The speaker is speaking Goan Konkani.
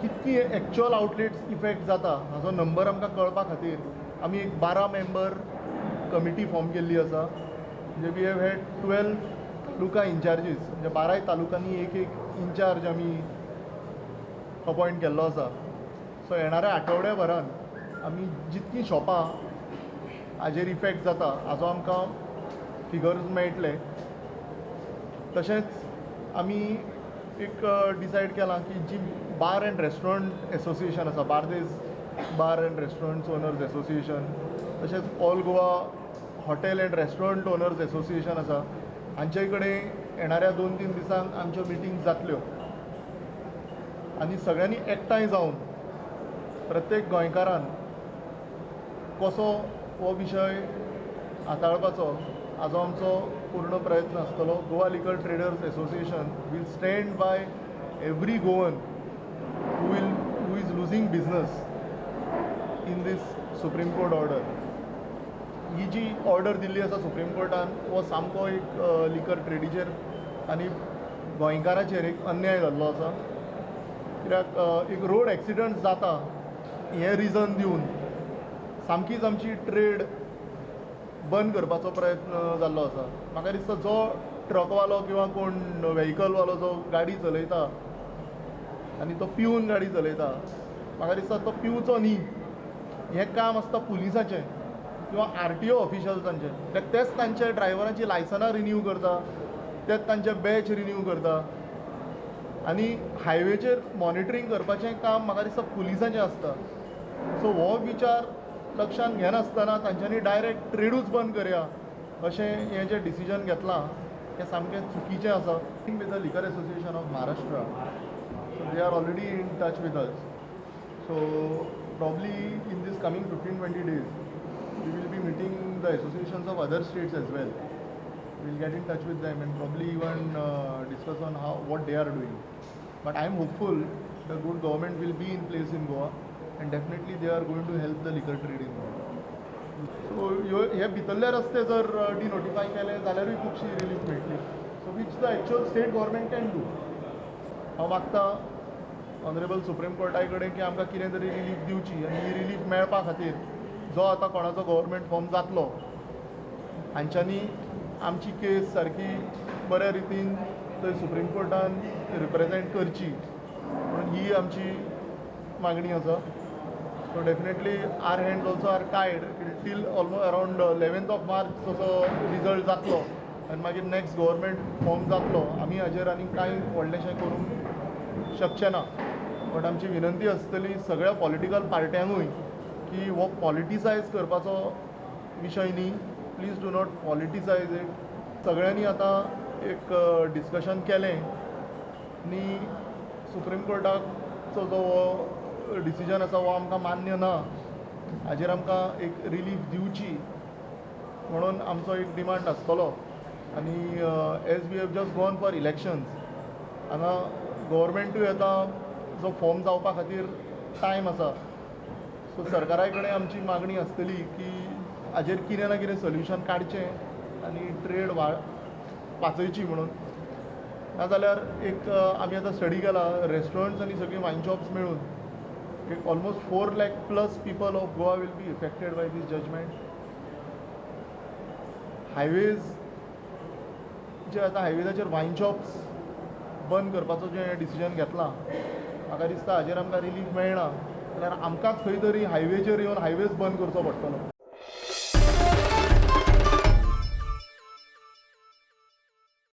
कितकी एक्चुअल आउटलेट्स इफेक्ट जाता हाचो नंबर आमकां कळपा खातीर आमी एक 12 मेंबर कमिटी फॉर्म केल्ली आसा. म्हणजे we have had 12 taluka incharges, म्हणजे 12 तालुकांनी एक एक इन्चार्ज आमी अपॉयंट केल्लो आसा. सो येणाऱ्या आठवड्या भरान आमी जितकीं शॉपां हाजेर इफेक्ट जाता हाजो आमकां फिगर्स मेळटले. तशेंच आमी एक डिसायड केलां की जी बार एंड रेस्टॉरंट एसोसिएशन आसा, Bardez bar and restaurants owners association, तशेंच All Goa Hotel and Restaurant Owners Association आसा, हांचे कडेन येणाऱ्या 2-3 दिसांक आमच्यो मिटींग जातल्यो आनी सगळ्यांनी एकठांय जावन प्रत्येक गोंयकारान कसो हो विशय हाताळपाचो हाजो आमचो पूर्ण प्रयत्न आसतलो. Goa Liquor Traders Association will stand by every Goan who is losing business in this Supreme Court order. ही जी ऑर्डर दिल्ली आसा सुप्रीम कोर्टान, हो सामको एक लिकर ट्रेडीचेर आनी गोंयकाराचेर एक अन्याय जाल्लो आसा, कित्याक एक रोड एक्सिडंट जाता हें रिजन दिवन सामकीच आमची ट्रेड बंद करपाचो प्रयत्न जाल्लो आसा. म्हाका दिसता जो ट्रकवालो किंवा कोण व्हेकलवालो जो गाडी चलयता आनी तो पिवन गाडी चलयता, म्हाका दिसता तो पिवचो न्ही हें काम आसता पुलिसाचें किंवा आरटीओ ऑफिशल्सांचें, कित्याक तेच तांचे ड्रायव्हरांची लायसनां रिन्यू करता, तेच तांचे बॅच रिन्यू करता आनी हायवेचेर मॉनिटरींग करपाचें काम म्हाका दिसता पुलिसांचें आसता. सो हो विचार लक्षांत घेनासतना तांच्यांनी डायरेक्ट ट्रेडूच बंद करया अशें हें जें डिसिजन घेतलां हें सामकें चुकीचें आसा. With the Liquor Association of Maharashtra, so they are already in touch with us, so probably in this coming 15-20 days we will be meeting the associations of other states as well. We'll get in touch with them and probably even discuss on how what they are doing. But I am hopeful the good government will be in place in Goa and definitely they are going to help the liquor trade in Goa. So ह्यो हे भितरले रस्ते जर डिनोटिफाय केले जाल्यारूय खुबशी रिलीफ मेळटली, so which the actual state government can do. हांव मागता ऑनरेबल सुप्रीम कोर्टा कडेन की आमकां कितें तरी रिलीफ दिवची आनी ही रिलीफ मेळपा खातीर जो आतां कोणाचो गव्हर्मेंट फॉर्म जातलो हांच्यांनी आमची केस सारकी बऱ्या रितीन थंय सुप्रीम कोर्टान रिप्रेजेंट करची म्हणून ही आमची मागणी आसा. So definitely our hands also are tied till almost around 11th of March तसो रिजल्ट जातलो आनी मागीर नेक्स्ट गव्हर्मेंट फॉर्म जातलो. आमी हाजेर आनी कांय व्हडलेशें करूंक शकचे ना, बट आमची विनंती आसतली सगळ्या पॉलिटिकल पार्ट्यांकूय की हो पॉलिटिसायज करपाचो विशय न्ही. Please do not politicize it. सगळ्यांनी आतां एक डिस्कशन केलें आनी सुप्रीम कोर्टाचो जो हो डिसिजन आसा हो आमकां मान्य ना, हाजेर आमकां एक रिलीफ दिवची म्हणून आमचो एक डिमांड आसतलो. आनी as we have just gone for elections, हांगा गव्हर्मेंटूय आतां जो फॉर्म जावपा खातीर टायम आसा, सो सरकारा कडेन आमची मागणी आसतली की हाजेर कितें ना कितें सोल्युशन काडचें आनी ट्रेड वा वाचयची म्हणून. नाजाल्यार एक आमी आतां स्टडी केला, रेस्टॉरंट्स आनी सगळीं वायन शॉप्स मेळून एक almost 4 lakh plus people of Goa will be affected by this judgment. Highways जे आतां हायवेजाचेर वायन शॉप्स बंद करपाचो जें डिसिजन घेतलां, म्हाका दिसता हाजेर आमकां रिलीफ मेळना जाल्यार आमकांच खंय तरी हायवेचेर येवन हायवेज बंद करचो पडटलो.